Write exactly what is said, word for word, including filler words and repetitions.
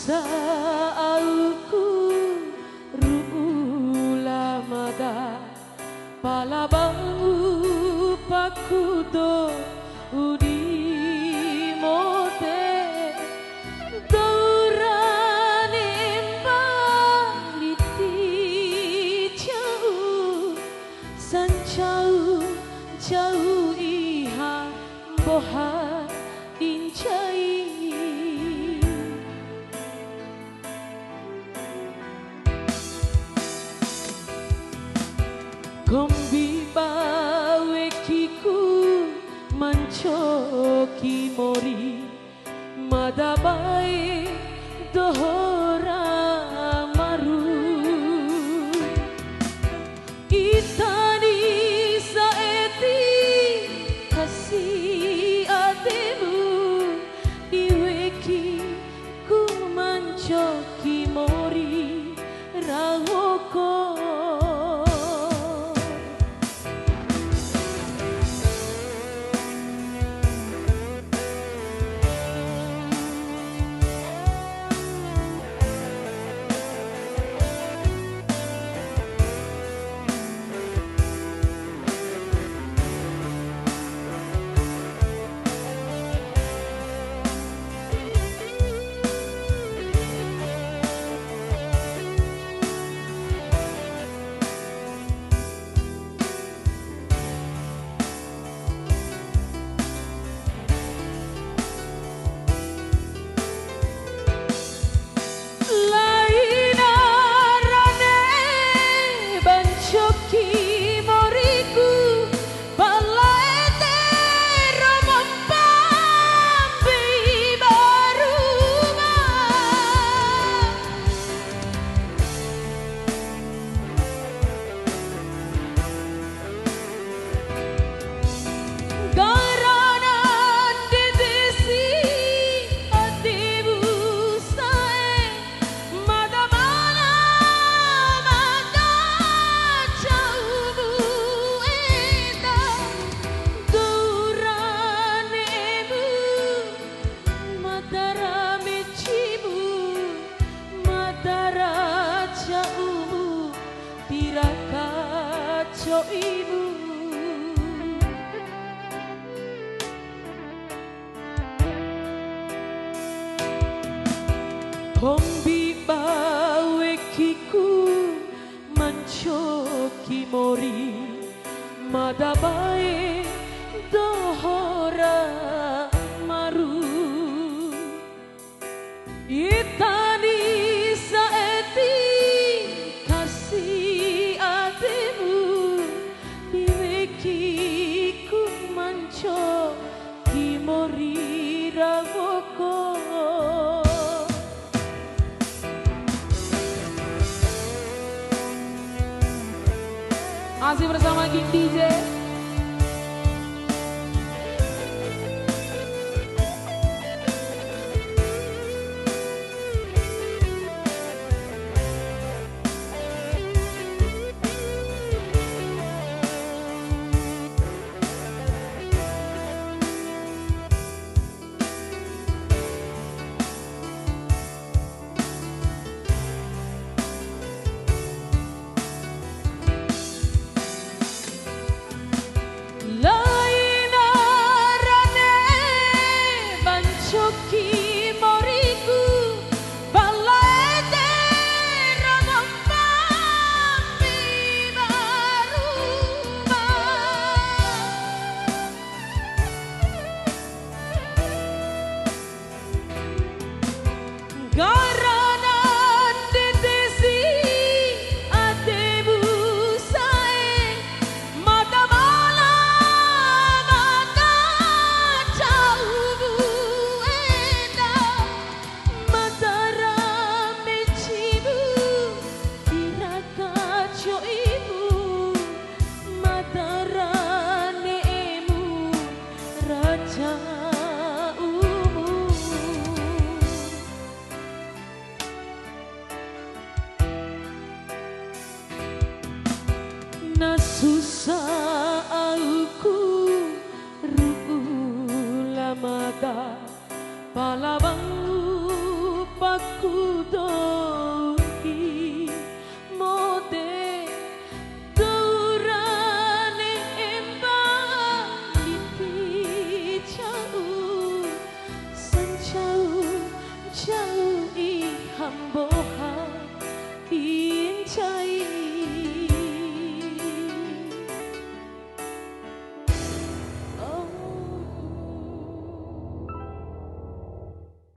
Sa'auku ru'u la mada, pala bangu pakudo udi mote, dou ra nemba liti ca'u, sancau ncau iha mboha di ncai. Kombi ba wekiku ma ncoki mori, mada bae doho ra maru. Ita ni sa'e ti kasi ademu, di wekiku ma ncoki mori ra woko. Laina ra ne'e ba ncoki moriku, pala ede ro ma mpambi ba ruma. Nggara na ndede si adebu sa'e, mada mana mada caumu eda, dou ra ne'emu mada ra mecimu, mada ra caumu, ti raka co'imu. Kombi ba wekiku ma ncoki mori, mada bae doho ra maru. Ita ni sa'e ti kasi ademu, di wekiku ma ncoki mori ra woko. Masih bersama King D J. Laina ra ne'e ba ncoki moriku, pala ede ro ma mpambi ba ruma. Nggara na ndede si adebu sa'e, mada mana mada caumu eda, mada ra mecimu, ti raka co'imu, mada ra ne'emu, ra caumu. Na susa